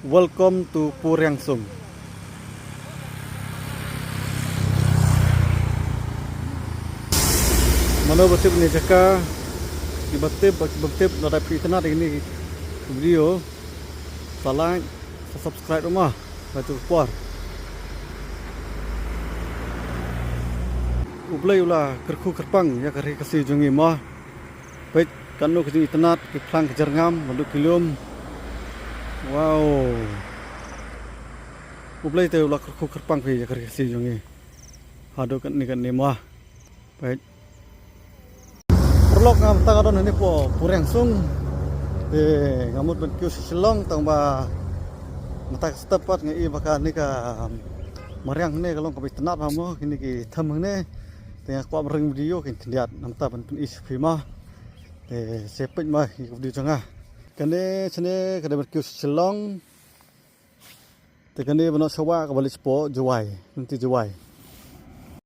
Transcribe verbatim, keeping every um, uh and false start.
Welcome to Puriangsung. Mano ba tip ïa kane ka jaka, kiba tip, kiba tip, lada phi itynnad ïa kane ka video, sa like, sa subscribe ruh ma, ba tu por. U Blei u la kyrkhu kyrpang ïa ka ri Khasi jong ngi ma. Peit katno ka jingitynnad, ki phlang ki jyrngam, naduh ki lum. Wow. U Blei te u la kyrkhu kyrpang phi ïa ka ri Khasi jong ngi. Haduh katne katne ma. Peit. Paralok, nga mynta nga don hangne hapoh Puriangsung. Te nga mut ban kiew sha Shillong tang ba mynta ka step pat nga i ba kane ka, um, mariang hangne ka long kaba itynnad bha mo, kine ki them hangne. Te nga kwah ban ring video kin khyndiat namar ban pyni sha phi ma. Te sa peit ma ïa ka video jong nga. Kane shane ka dei ban kiew sha Shillong. Te kane ba noh shawa kaba leit shapoh Jowai, lynti Jowai.